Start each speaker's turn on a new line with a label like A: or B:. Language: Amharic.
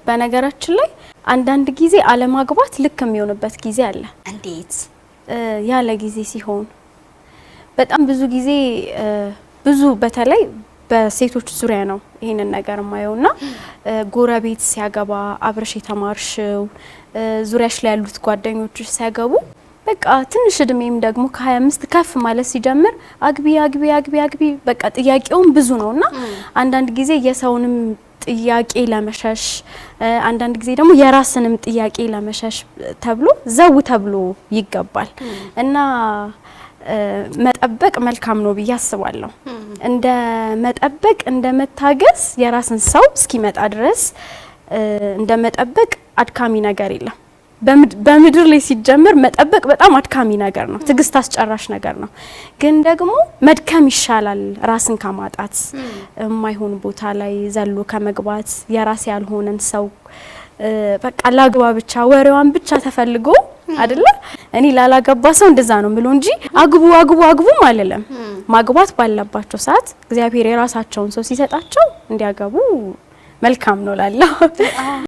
A: በነገራችን ላይ አንዳንድ ጊዜ አለማግባት ልክ የሚሆንበት ጊዜ አለ።
B: እንዴት?
A: ያለ ጊዜ ሲሆን በጣም ብዙ ጊዜ፣ ብዙ በተለይ በሴቶች ዙሪያ ነው ይሄንን ነገር የማየው። እና ጎረቤት ሲያገባ፣ አብረሽ የተማርሽው፣ ዙሪያሽ ላይ ያሉት ጓደኞችሽ ሲያገቡ፣ በቃ ትንሽ እድሜም ደግሞ ከ25 ከፍ ማለት ሲጀምር አግቢ፣ አግቢ፣ አግቢ፣ አግቢ፣ በቃ ጥያቄውም ብዙ ነው። እና አንዳንድ ጊዜ የሰውንም ጥያቄ ለመሸሽ፣ አንዳንድ ጊዜ ደግሞ የራስንም ጥያቄ ለመሸሽ ተብሎ ዘው ተብሎ ይገባል። እና መጠበቅ መልካም ነው ብዬ አስባለሁ። እንደ መጠበቅ፣ እንደ መታገስ፣ የራስን ሰው እስኪመጣ ድረስ እንደ መጠበቅ አድካሚ ነገር የለም። በምድር ላይ ሲጀመር መጠበቅ በጣም አድካሚ ነገር ነው፣ ትዕግስት አስጨራሽ ነገር ነው። ግን ደግሞ መድከም ይሻላል ራስን ከማጣት፣ የማይሆን ቦታ ላይ ዘሎ ከመግባት፣ የራስ ያልሆነን ሰው በቃ ላግባ ብቻ፣ ወሬዋን ብቻ ተፈልጎ አይደለ? እኔ ላላገባ ሰው እንደዛ ነው ምለው እንጂ አግቡ፣ አግቡ፣ አግቡም አልልም። ማግባት ባለባቸው ሰዓት እግዚአብሔር የራሳቸውን ሰው ሲሰጣቸው እንዲያገቡ መልካም ነው ላለሁ።